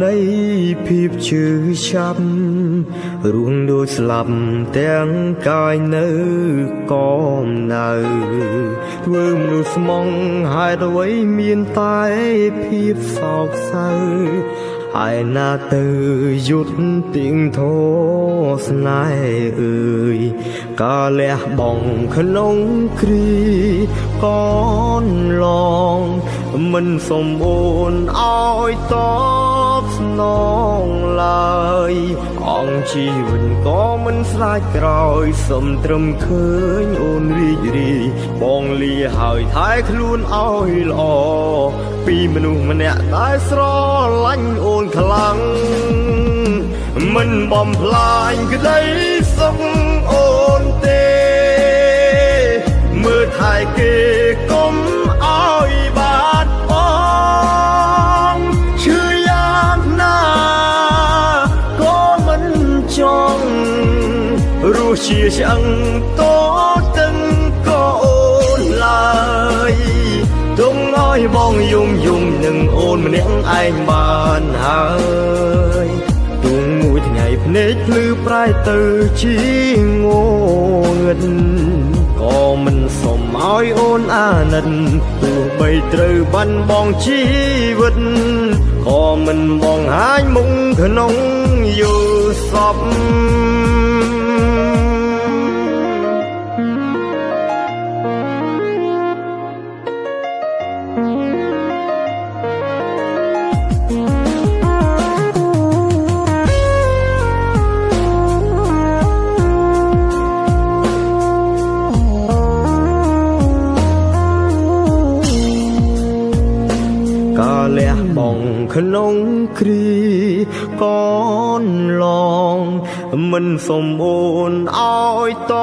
នៃភាពឈឺចាប់រួងដូចស្លាប់ទាំងកាយនៅកំណៅធ្វើមនុស្សស្មងហេតុអ្វីមានតែភាពសោកសៅហើយណាទៅយុទ្ធទៀងធោស្នេហ៍អើយកាលះបងក្នុងគ្រីកនឡងមិនសុំអូនឲ្យតបស្នងឡើយអង្គជីវិតក៏មិនស្លាចក្រោយសុំត្រឹមឃើញអូនរីករាយបងលាហើយថែខ្លួនឲ្យល្អពីមនុស្សម្នាក់ដែលស្រឡាញ់អូនខ្លាំងមិនបំផ្លាញក្តីសុខអូនទេមើលថែគេកុំឲ្យបាត់បង់ឈឺយ៉ាងណាក៏មិនចង់រស់ជាឆ្អឹងតទឹងក៏អូនឡើយទុំឲ្យបងយំយំនឹងអូនម្នាក់ឯងបានហើយទុំមួយថ្ងៃភ្នែកភ្លឺប្រែទៅជាងងឹតក៏មិនសុំឲ្យអូនអាណិតទោះបីត្រូវបាត់បង់ជីវិតក៏មិនបង្ហាញមុខក្នុងយល់សពកាលះបងក្នុងគ្រីកនឡងមិនសុំអូនឲ្យត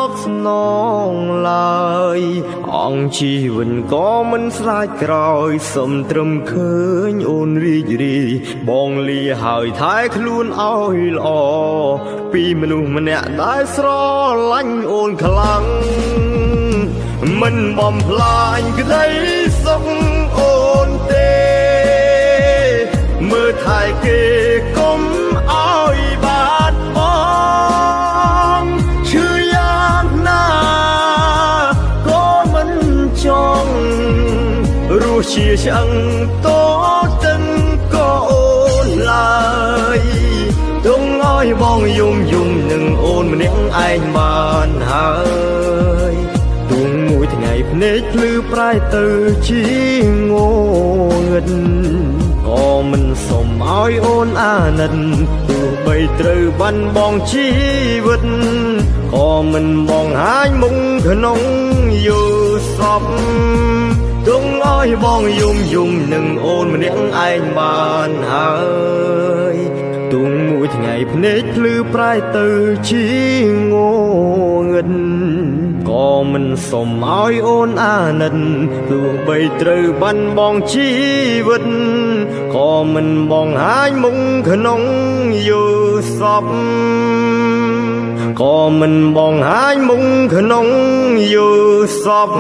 បស្នងឡើយអង្គជីវិតក៏មិនស្លាចក្រោយសុំត្រឹមឃើញអូនរីករាយបងលាហើយថែខ្លួនឲ្យល្អពីមនុស្សម្នាក់ដែលស្រឡាញ់អូនខ្លាំងមិនបំផ្លាញក្តីសុខអូនទេមើលថែគេកុំឲ្យបាត់បង់ឈឺយ៉ាងណាក៏មិនចង់រស់ជាឆ្អឹងតទឹងក៏អូនឡើយទុំឲ្យបងយំយំនឹងអូនម្នាក់ឯងបានហើយទុំមួយថ្ងៃភ្នែកភ្លឺប្រែទៅជាងងឹតក៏មិនសុំឲ្យអូនអាណិតទោះបីត្រូវបាត់បង់ជីវិតក៏មិនបង្ហាញមុខក្នុងយល់សពទុំឲ្យបងយំយំនឹងអូនម្នាក់ឯងបានហើយទុំមួយថ្ងៃភ្នែកភ្លឺប្រែទៅជាងងឹតក៏មិនសុំឲ្យអូនអាណិតទោះបីត្រូវបាត់បង់ជីវិតក៏មិនបង្ហាញមុខក្នុងយល់សពក៏មិនបង្ហាញមុខក្នុងយល់សព